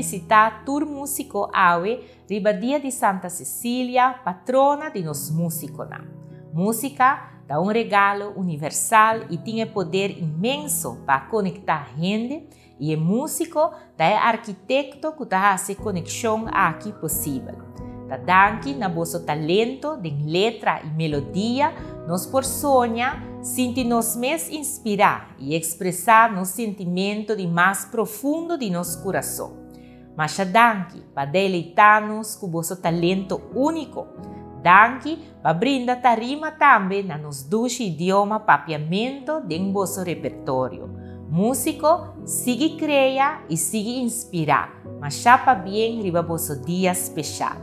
felisitá tur músiko awe riba dia di Santa Cecilia, patrona di nos músikonan. Músika ta un regalo universal i tin e poder inmenso pa konektá hende i e músiko ta e arkitekto ku ta hasi e konekshon aki posibel. Ta danki na boso talento den letra i melodia nos por soña, sinti nos mes inspirá i ekspresá nos sentimento di mas profundo di nos kurason. Masha danki pa deleitá nos ku boso talento úniko. Danki pa brinda tarima tambe na nos dushi idioma papiamento den boso repertorio. Músiko, sigui krea i sigui inspirá. Masha pabien riba boso dia speshal.